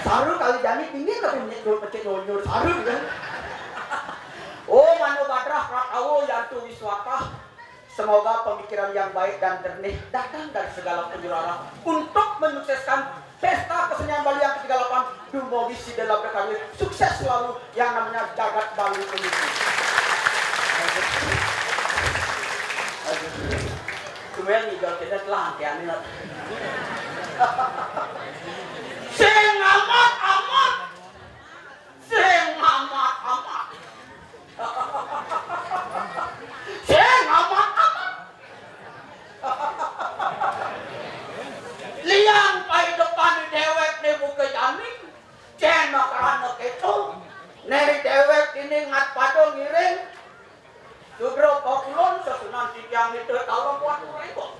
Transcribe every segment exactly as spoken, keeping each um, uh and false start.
Saru kali jani dingin tapi menyek-, menyek nyunyur saru kan. Oh, Mano Badrah Pratawa Yantu Wiswatah. Semoga pemikiran yang baik dan jernih datang dari segala penjuru arah untuk menyukseskan pesta kesenian Bali yang ketiga puluh delapan. Dumogi sida labda karya, sukses selalu yang namanya jagat Bali ini. Kemudian ngigel kita telah angkeannya. Sing amat-amat. Sing amat-amat. Sing amat-amat. Liang pahidupan déwék né buka jani. Cén makarana kéto. Né déwék ini ngat pada ngiring. Sudra pakulon sesuunan titiang nitih kalem watu réwa.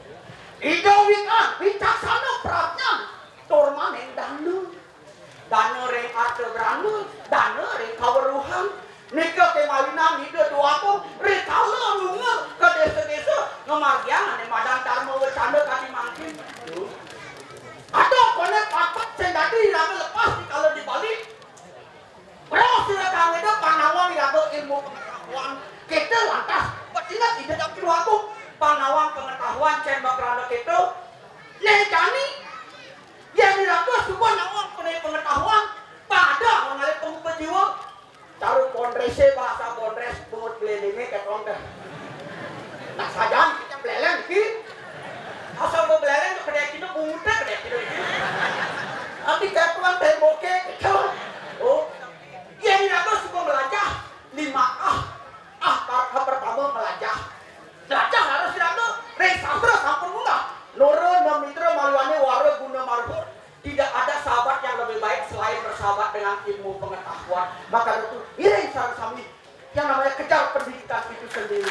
Ida wikan, wicaksana, pradnyan, tur maning dana. Dana ring arta brana, dana ring kaweruhan. Nika kémawinan Ida Déwagung rikala lunga ka désa-désa ngamargiang ané madan dharma wecana kadi mangkin. Ada koné patut sing dadi iraga lepas dikala di Bali. Roh sira kang Wéda pang nawang iraga ilmu pengetahuan. Kita lantas, bet inget Ida Dapur Agung, pang nawang pengetahuan cén makrana kita. Né jani, yén iraga suba nawang pené pengetahuan, pada ngalih pengupa jiwa. Cara Bondrésé, bahasa Bondrés, bungut belélingé kéto. Nah, sajaan kita beléléng iki. Asal beléléng tuh kedék kita bunguté kedék kita iki. Tapi kétoan témboké kéto. Oh. Yén iraga suka melajah, lima ah. Ah, ka-, ka pertama melajah. Melajah harus iraga ring sastra sampun munggah. Nora, Nemitra, Maliwani, Wara, Guna, Marhur. Tidak ada sahabat yang lebih baik selain bersahabat dengan ilmu pengetahuan. Maka itu, iring sareng sami yang namanya kejar pendidikan itu sendiri.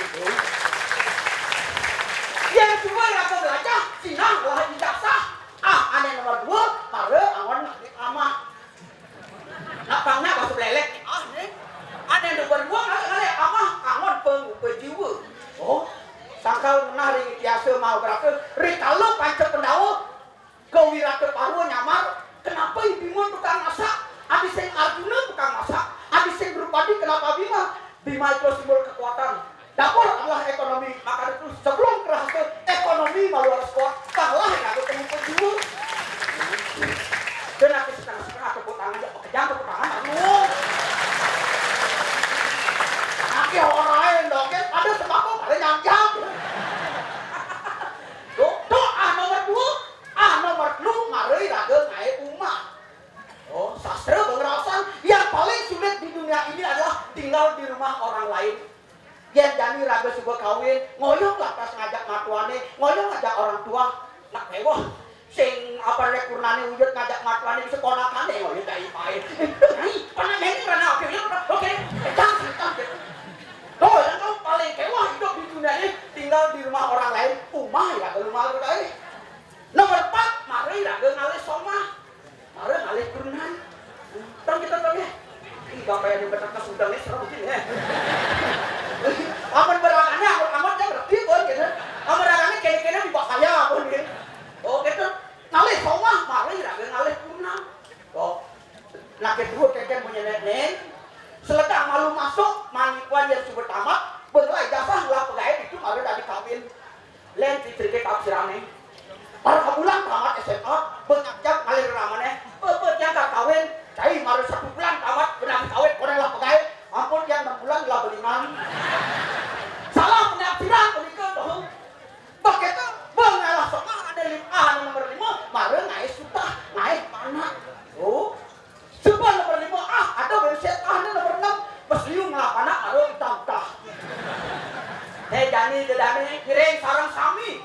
Yang semua iraga melajah, sinah lah ijazah. Ah, ané nomor dua, mara angon ngambil amah. Lapangnya bahasa belelek. Ah, né. Ané nomor dua, ngalih amah, angon pengupa jiwa. Oh, sangkal ngenah ring Ityasa Mahabharata, rikala Panca Pandawa, Kawirata Parwa nyamar, kenapa I Bima tukang masak? Adi sing Arjuna tukang masak, adi sing Drupadi kenapa Bima? Bima itu simbol kekuatan. Dapur adalah ekonomi, maka itu sebelum kerasa ekonomi malu harus kuat, kalah ya aku temu penjual. Dan aku setengah-setengah tepuk tangan, ya pekerjaan tepuk tangan, aduh. Aki orang lain dong, kan ada sembako, ada nyangkang. Tuh, tuh, ah, nomor dua. Ah, nomor telu, mara iraga ngaé umah. Oh, sastra bangraosan, yang paling sulit di dunia ini adalah tinggal di rumah orang lain. Yén jani raga suba kawin, ngoyong lantas ngajak matuané, ngoyong ngajak orang tua. Nak mewah, sing apa rek kurnané uyut ngajak matuané bisa ponakané ngoyong dari paé. Hai, pernah main pernah oke, oke, oke. Jangan, jangan. Tuh, yang paling kewah hidup di dunia ini tinggal di rumah orang lain, umah ya kalau malu kali. Nomor empat, mara iraga ngalih somah. Mara ngalih kurenan. Tong kita tong ya. Ih, bapak yang bener kasudang nih serem gini ya. Amun berangkatnya, amun amat dia ngerti pun gitu. Amun berangkatnya kene-kene di bahaya pun gitu. Oh gitu. Ngalih somah, mara iraga ngalih kurenan. Oh. Nah, kedua keke punya nenek. Seletak malu masuk, manikuan yang sudah tamat, bengelai dasar lah pegawai itu mara tadi kawin. Lén pitrike tafsirane. Para bulan tamat S M A, bengajak ngalir ramane, bebet yang kawin, cai mara satu bulan tamat, benang kawin, kono lah pegai, ampun yang enam bulan lah belingan. Salah penafsiran punika, doh. Begitu, bengalah somah ada lima, ah, nomor lima, mara ngae sutah, ngae panak. Oh. Sebab nomor lima, ah, ada website, ah, ini nomor enam. Bes liu ngelapana, ada utang tah. Hé, jani dedane, ngiring sareng sami.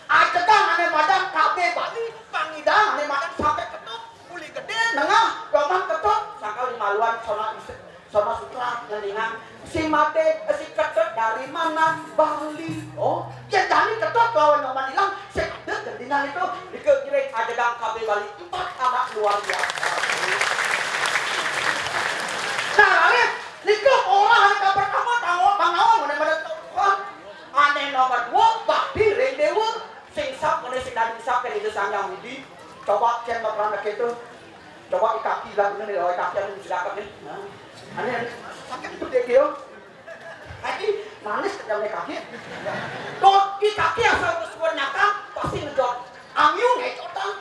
Ajegang ane madan K B Bali, pangidang ane madan sampai ketut, uli gede, nengah, doman ketut, sangkal dimaluan, sono isi, sono sutra, ngeningan. Si mate, eh, si ketut dari mana? Bali. Oh, ya jani ketut lawan doman ilang, sing ada gendingan itu, dike ngiring ajegang K B Bali. Empat anak luar biasa. Nah, Arif, nika ora ane pertama tanggung tanggung ane pada Tuhan. Ane nomor dua, bakti ring dewa. Sing sap ane sing dadi sap ring Ida Sang Hyang Widi. Coba cen makrana keto. Coba di kaki lah, bener nih, oh, kaki anu diserahkan nih. Nah. Aneh, aneh. Sakit itu dia, dia. Kaki manis kerjanya kaki. Tuh, di kaki asal kesuwen nyakang, pasti ngejot. Angiung ngecotan.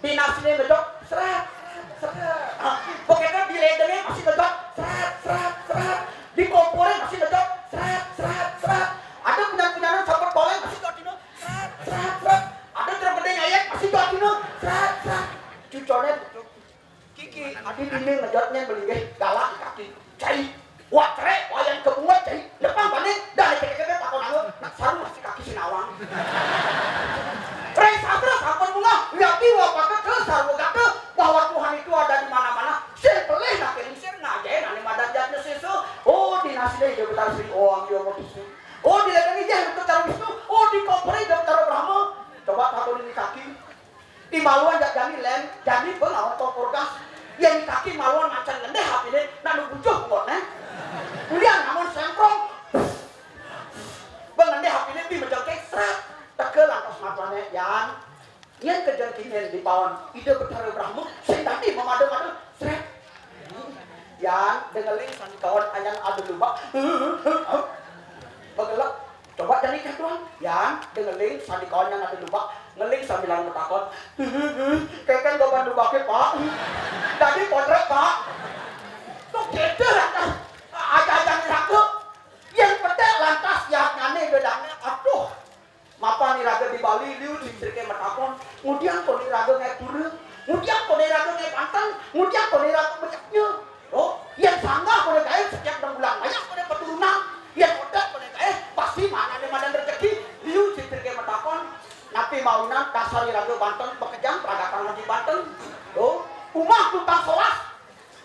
Di nasinya ngejot, seret, seret, seret. Ah, pokoknya di ledengnya pasti ngejot, seret, seret, seret. Di kompornya pasti ngejot, seret, seret, seret. Ada punyan-punyanan copot boleh pasti ngejot dino, seret, seret, seret. Ada truk gede ngayek pasti ngejot dino, seret, seret. Cucone Kiki, adi dinding ngejotnya melinggih galak di kaki. Cai, wah, cere, wayang kebunga, cai. Nepang panik, dah cek-cek takon anggo, nak saru masih kaki sinawang. Rai sastra sampun mungah, wiakti wapaka ke sarwa gata, bahwa Tuhan itu ada di mana-mana. Sing pelih nak lingsir ngajain ane madan jatnya sesa. Oh, di nasine Ida Betara Sri, oh, Anggi Omo Tusing. Oh, di ledeng Ida Betara Wisnu, oh, di kompore Ida Betara Brahma. Coba takon ini kaki. Di maluan jak jani lem, jani bengawan kompor gas. Yen kaki maluan macan ngendih hapine, nak nu bujuh ngone. Ulian namun semprong. Bengendih hapine bi mejengkek, srat. Teke lantas matane, Yan. Yen kejengkingen di paon, Ida Betara Brahma, sing dadi memadu-madu, sret. Yan, dengeling sandikawan anyan ada lubak. Begelek. Coba jani kaduan. Yan, dengeling sandikawan anyan ada lubak. Ngeling sambilan metakon. Keken goban lubake, Pak. Dadi potrek, Pak. Tuh keder aja. Aja-aja niraku. Yang petek lantas, ya, nyane bedangnya. Aduh. Mapan iraga di Bali, liu sing sirke matakon, ngudiang kone iraga ngae pura, ngudiang kone iraga ngae banten, ngudiang kone iraga mecaknya. Oh, yang sanggah kone gaib setiap enam bulan banyak kone peturunan, yang odat kone gaib pasti mana ada madan rezeki, liu sing sirke matakon, napi mawinan dasar iraga banten, bekejang peragatan ngaji banten. Oh, umah tukang solas,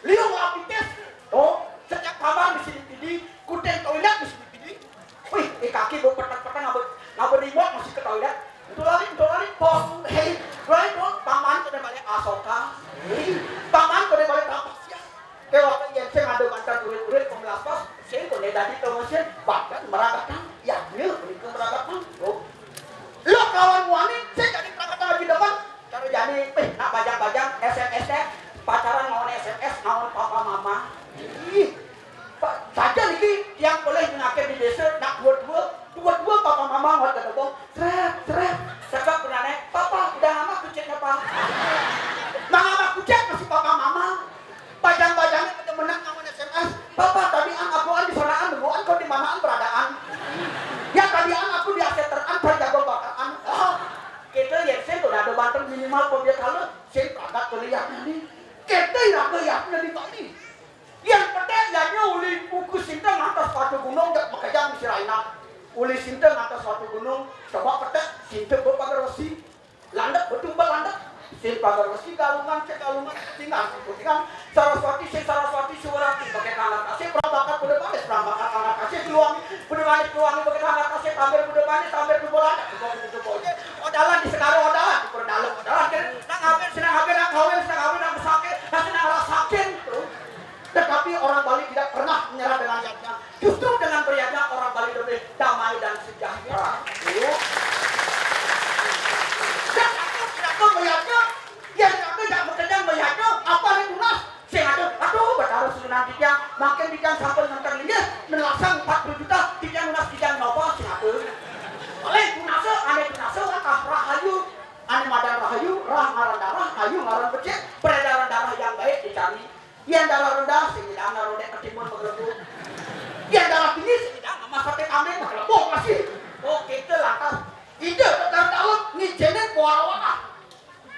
liu lapitis. Oh, setiap kamar mesti dipidi, kuteng toilet mesti dipidi. Wih, di kaki bau petek-petek ngaba, ngaba remote masih ke toilet. Itu lari, itu lari, pom. Hei, lari, pom. Paman kode balik asoka. Hei, paman kode balik tapak sia. Kayak waktu yang saya ngadu mantan urit-urit pembelas pas, saya kode tadi ke mesin, bahkan meragakan. Ya, dia itu meragakan. Oh. Lo kawan wani, saya jadi meragakan lagi depan. Kalau jadi, eh, nak bajang-bajang, S M S deh. Pacaran ngawon S M S, ngawon papa mama. Ih, Pak, saja niki yang boleh mengakhir di desa, nak dua-dua, dua-dua papa mama ngawon ke debong. Seret, seret. Cakap berane, "Papa, udah lama kuceknya, Pak." Mama kucek masih papa mama. Bajang-bajangnya pada menang ngawon S M S. "Papa, tadi an aku an di sanaan, nungguan kau di manaan beradaan. Ya, tadi an aku di aseteran, perjago bakaan." Oh, kita ya, saya tuh ada banter minimal kau dia kalah. Sing pragat kuliah ini. Kita iraga yatna di Bali. Yang petek yatna uli buku sinta ngantos sepatu gunung jak makejang misi raina. Uli sinta ngantos sepatu gunung, coba petek sinta bepagar besi. Landek betul belandek. Sing pagar besi galungan, cek galungan, putingan, putingan. Saraswati, sing Saraswati, Suwarati, pakai tangga kasih, perang bakat kuda manis, perang bakat tangga kasih, peluang Bener manis peluangé begitu anak kasih tampil bener manis tampil jebol anak jebol jebol jebol. Odalan di Segara odalan di Perdalem odalan kan. Nak ngawin senang ngawin nak kawin senang ngawin nak sakit nak senang rasakin tuh. Tetapi orang Bali tidak pernah menyerah dengan yatnya. Justru dengan beryatnya orang Bali lebih damai dan sejahtera. Tuh. Dan aku tidak tahu melihatnya. Yang aku tidak bekerja melihatnya apa yang tunas. Sing ada, aduh, betara susunan titiang, mangkin titiang sampun nganter linggih, nelasang empat puluh juta, titiang lunas titiang napa, sing ada. Oleh tunasa, ane tunasa, wah, ah, rahayu, ane madan rahayu, rah ngaran darah, hayu ngaran becik, peredaran darah yang baik dicari. Yang darah rendah, sing tidak naruh dek ketimun begerebut. Yang darah tinggi, sing tidak nama sate kambing begerebut masih. Oh, kita lantas. Ide, darah dalam, ngijinin kuara-wara.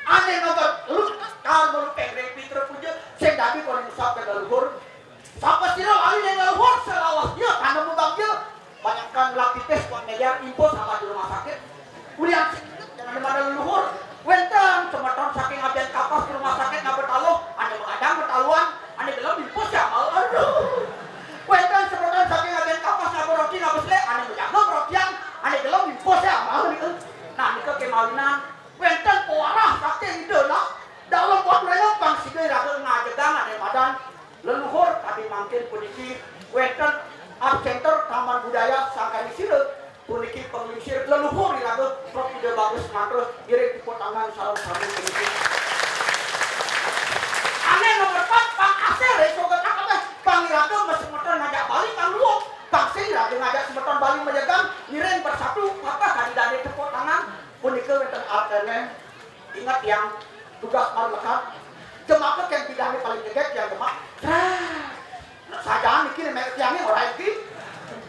Ane nomor lu kar melu pengring pitra puja sing dadi kono ngusap ke leluhur. Sapa sira lali ning leluhur selawas dia tanemu bagya. Bayangkan lagi tes kok miliar info sama di rumah sakit. Ulian sing inget jangan di mana leluhur. Wenten semeton saking abian kapas ke rumah sakit ngabet taluh, ane mengadang betaluan, ane gelem info siapa? Aduh. Wenten semeton saking abian kapas ngabet roti ngabet sele, ane menjaga rotian, ane gelem info siapa? Nah, nika kemawinan. Wenten pewarah saking Ida nak dalem pon rengok pang sida raga ngajegang ane madan leluhur kadi mangkin puniki wenten art center Taman Budaya Sangkani Sira puniki penglingsir leluhur iraga Prof Ida Bagus mantra ngiring tepuk tangan sareng sami puniki. Bali majegang, ngiring bersatu, patah kali dane tepuk tangan, punika wenten artene. Inget tiang, tugas paling lekat. Jemaka ken bidane paling jegeg tiang Demak. Sret. Sajaan niki nek tiange ora iki.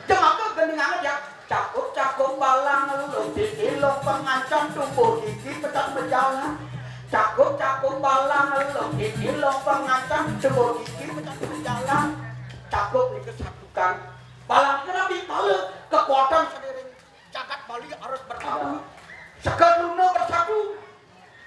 Jemaka gending anget tiang. Cakup, cakup balang elung, titilung pengancan, tumbuh gigi pecah berjalan. Cakup, cakup balang elung, titilung pengancan, tumbuh gigi pecah berjalan. Cakup nika satukan. Balang nika napi pala kekuatan sendiri. Jagat Bali harus bersatu. Seger Luna bersatu.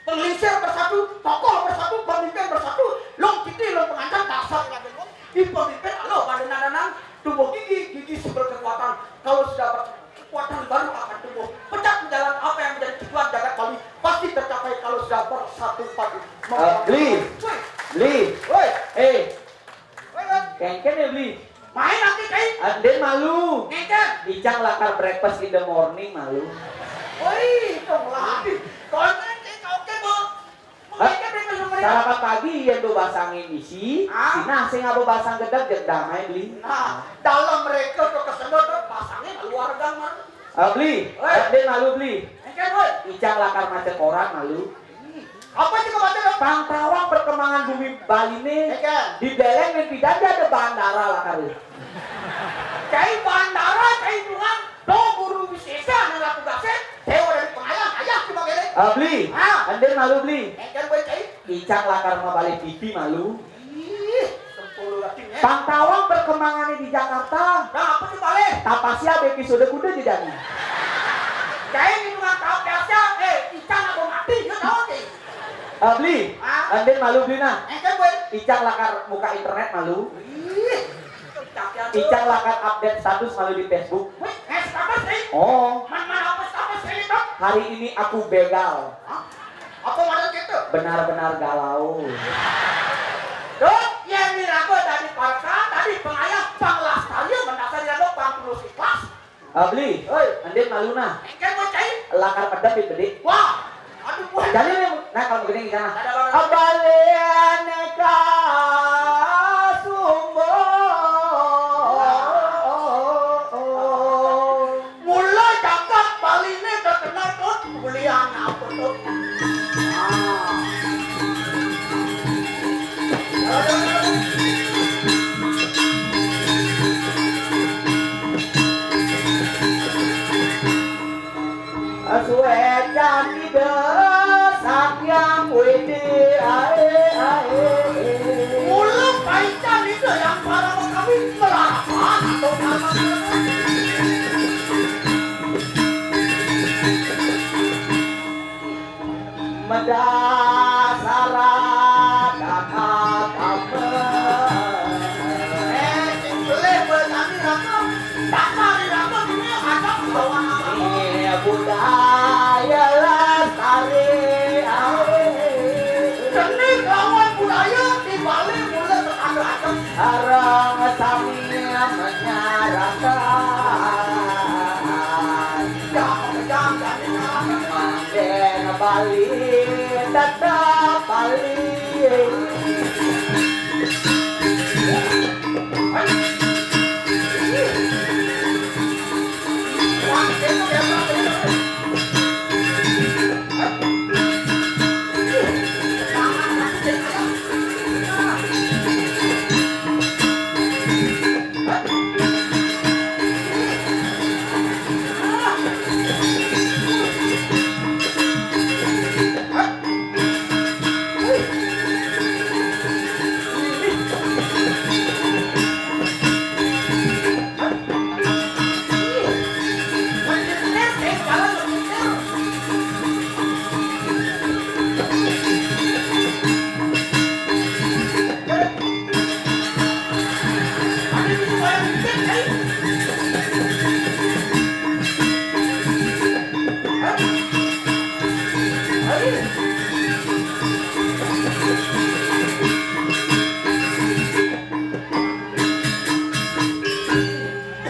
Penglingsir bersatu, tokoh bersatu, pemimpin bersatu. Lung titi, lung pengancan, dasar iraga luung. Di pemimpin, alo, pada nandanang, tumbuh gigi, gigi sumber kekuatan. Kalau sudah bersatu, kekuatan baru akan tumbuh. Pecah menjalan apa yang menjadi tujuan jagat Bali, pasti tercapai kalau sudah bersatu padu. Eh, Bli. Woi. Bli. Woi. Eh. Woi, woi. Kengken ya, Bli. Main nanti, Cai. Andin malu. Ngengker. Icang lakar breakfast in the morning malu. Woi, dong lah. Kau kan, Cai, kau ke, Bang. Hah? Ngengker breakfast in the morning. Sarapan pagi yang do basangin isi, ah, sina sing apa basang gedeg gedang ae, Bli. Nah, dalam mereka tuh kesedot tuh basangin keluarga mah. Ah, Bli. Woi. Andin malu, Bli. Ngengker, woi. Icang lakar maca koran malu. Apa sih kebaca dong? Pang tawang perkembangan bumi Bali nih. Ya kan? Di Beleng nih pidan dia ada bandara lah kali. Cai bandara, cai bungang, do guru wisesa nang laku gasek, dewa dari pengayang, ayah cuma gini. Ah, Bli. Ah. Andin malu, Bli. Ngengker gue, Cai. Icang lakar mau balik T V malu. Ih, sempulu lagi, ya. Pang tawang perkembangannya di Jakarta. Nah, apa tuh balik? Tapasia episode kuda jadi. Cai ini bukan tapasia, eh, ikan apa mati, you tahu, Cai? Ah, Bli. Ah? Andin malu, Bli, nah. Eh, kan, gue. Icang lakar muka internet malu. Ih, Icang lakar update status malu di Facebook. Wih, eh, status, eh? Oh. Man, man, apa status ini, Bang? Hari ini aku begal. Hah? Apa maksud itu? Benar-benar galau. Dok, yang dirago tadi parka, tadi pengayah, pang lastari, mendasar dirago, pang tulus ikhlas. Ah, Bli. Hoi. Andin malu nah. Engke mau cai? Lakar pedem di bedi. Wah, aduh, wah. Jadi nih, nah, kalau begini di sana. Ada apa? Abalian ka sumber. Mula jagat Bali ini terkenal tuh kuliah apa tuh? Ah. Suecan Ida Sang Hyang Widi ae, ae. Mula paican Ida yang para kami melawan atau melawan. Mendasar kata-kata. Eh, sing boleh bertani apa? Dasar apa ini? Ada bawa apa? Iya, budaya lestari. Seni lawan budaya di Bali mulai terasa-asa. Sareng sami menyarakan. Manggen Bali tetep Bali.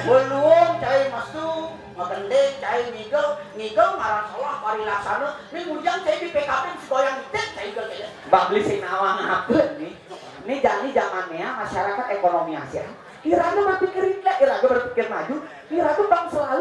Belum cai mesu, ngegending cai ngigel, ngigel ngaran solah parilaksana. Ning ujang cai di P K P mesti goyang itik cai igel cai. Bang Beli sing nawang apa nih? Ini jani zaman nih ya, masyarakat ekonomi Asia. Iraga berpikir rileks, iraga berpikir maju, iraga bangsa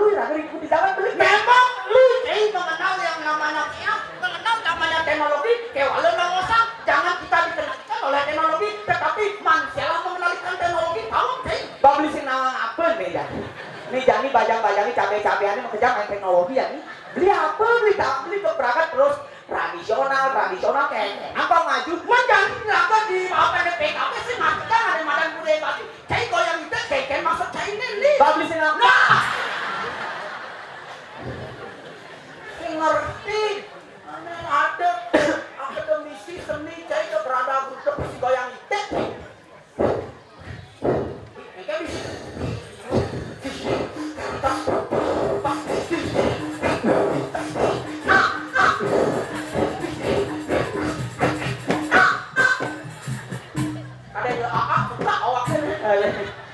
Ayo, ah, ah, suka awak sini.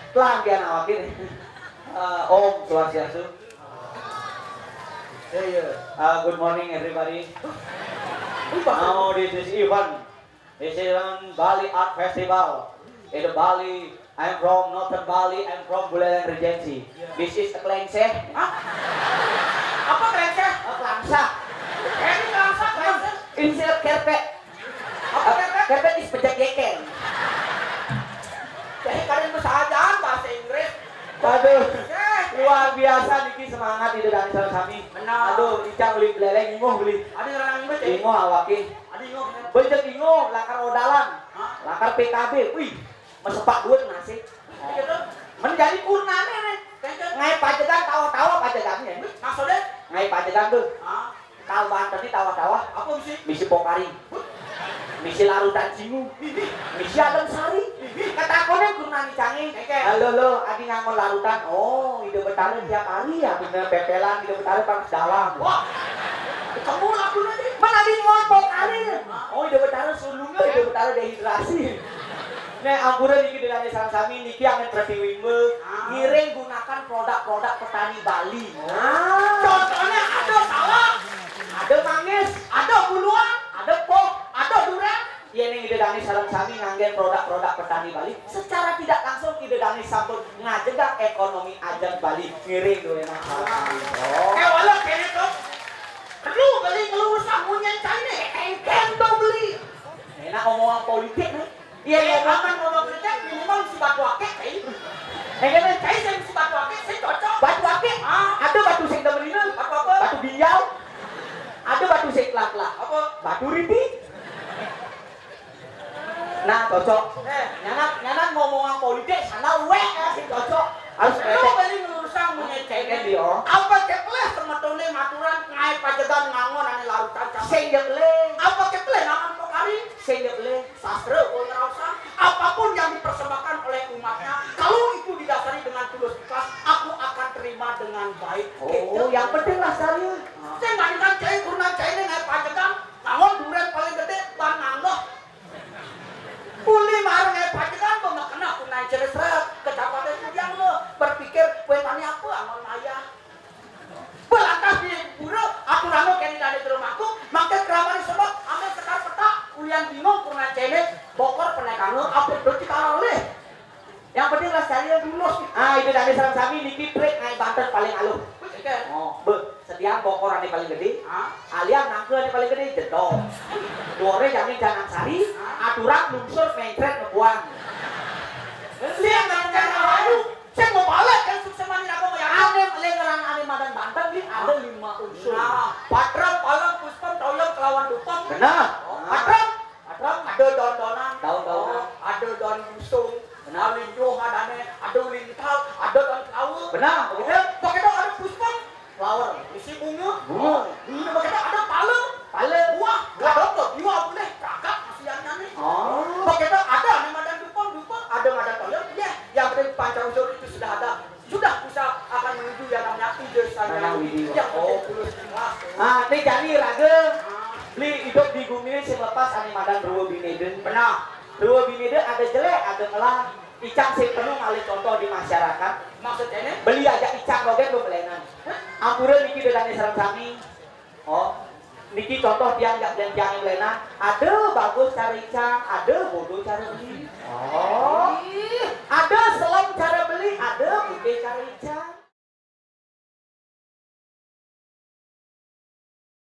Pelan dia awak ini. Eh, Om Swastiastu. Iya, iya. Uh, good morning, everybody. Now this is event. This is an Bali Art Festival. In the Bali, I'm from Northern Bali. I'm from Buleleng Regency. This is a klengse. Hah? Apa klengse? A klangsa. Ini klangsa, klengse. Ini kerpek. Apa kerpek? Kerpek is pejak jekel. Jadi kalian besajan bahasa Inggris. Aduh, luar biasa niki semangat itu dari salah sami. Benar. Aduh, icang beli beleleng, inguh beli. Ada yang orang Inggris, ya? Inguh awake. Ada yang orang Inggris. Becek inguh, lakar odalan. Hah? Lakar P K B. Wih, mesepak duit nasi. Iya, tuh. Menjadi kurnane nih. Kengkeng. Ngai pajegan, tawa-tawa pajegannya. Maksudnya? Ngai pajegan tuh. Hah? Kal Banten ini tawa-tawa. Apa misi? Misi Pokari. Misi Larutan Cingu. Misi Adem Sari. Katakonnya kurnane canggih. Kengkeng. Halo lo, adi ngangon larutan. Oh, Ida Betara tiap hari ya, bener pepelan Ida Betara panas dalam. Wah. Ketemu lagu nanti. Mana adi ngangon Pokari? Oh, Ida Betara sulungnya, Ida Betara dehidrasi. Nek ampura niki dengan sareng sami niki angin Pratiwimba ngiring gunakan produk-produk petani Bali. Ah. Contohnya ada salak, ada manggis, ada buluan, ada poh, ada duren. Yen ning Ida Dané sareng sami nganggen produk-produk petani Bali, secara tidak langsung Ida Dané sampun ngajegang ekonomi ajeg Bali. Ngiring duwé nang sareng sami. Oh. Eh, walau kene to. Perlu beli ngelurusan munyen caine. Engken to beli. Enak omongan politik nih. Iya, iya, aman ngomong kerja, minimal mesti batu akik, Cai. Eh, iya, Cai, saya mesti batu akik, saya cocok. Batu akik? Ah. Ada batu sing temen ini. Batu apa? Batu ginjal. Ada batu sing kelak-kelak. Apa? Batu riti. Nah, cocok. Eh. Nyanan, nyanan ngomongan politik, sana wek ya, sing cocok. Harus. Lu beli ngelurusan punya cengeng. Iya. Apa cekleh semetone maturan ngae pajegan ngangon ane larutan. Sing cekleh. Apa cekleh ngangon pokari? Sing cekleh. Sastra, oh, ngerasa apapun yang dipersembahkan oleh umatnya, kalau itu didasari dengan tulus ikhlas, aku akan terima dengan baik. Oh, gitu. Yang penting lah saya. Saya bandingkan cai kurna cai ini ngai pajegan, ngangon duren paling gede, ban nganggoh. Uli marang ngai pajegan, pemakena kunai ceresret, kecapatan kudiang lo, berpikir, kue tani apa, angon maya. Belantas di pura, aturane kene dadi jero mangkuk, mangke kramane sebab, ame sekar petak, ulian bingung kurna cene, bokor penekane, apa do dikarale. Yang penting lah saya lulus. Ah, itu dari sareng sami niki trik ngai banten paling aluh. Wis, oke. Oh, be, sediang bokor ane paling gede. Hah? Alian nangke ane paling gede, jedong. Duore jamin jangan sari, hah? Aturan lungsur mencret ngebuang. Lian nang cara ayu. Sing mau balik kan sukses mani raga mau yakin. Ane, ane ngeran ane madan banten nih, ada lima unsur. Nah, patrem, palem, puspem, toyem, kelawan dupem. Benar. Oh, patrem. Patrem, ada daun-daunan. Daun-daunan. Oh, ada daun busung. Benar. Linjo adane, ada lintal, ada daun kelawa. Benar, begitu. Oh, pakai daun ada puspem. Flower. Isi bunga. Bunga. Bunga, pakai daun ada palem. Palem. Buah. Buah. Ada tuh, buah boleh. Cakep, kasihannya nih. Oh. Pakai daun ada, nih madan dupem, dupem, ada madan toyem. Ya, yang penting panca unsur itu sudah ada. Sudah bisa akan menuju yang namanya ide saya. Yang penting tulus ikhlas. Ah, ini jani raga. Beli hidup di gumi ini sing lepas ane madan rua bineda. Benar. Rua bineda ada jelek, ada ngelah. Icang sing perlu ngalih contoh di masyarakat. Maksudnya ini? Beli aja icang dogen bebelenan. Ampura niki dedane sareng sami. Oh, niki contoh tiang jak dan tiang yang lainnya. Ada bagus cara icang, ada bodoh cara beli. Oh. Ada selem cara beli, ada putih cara icang.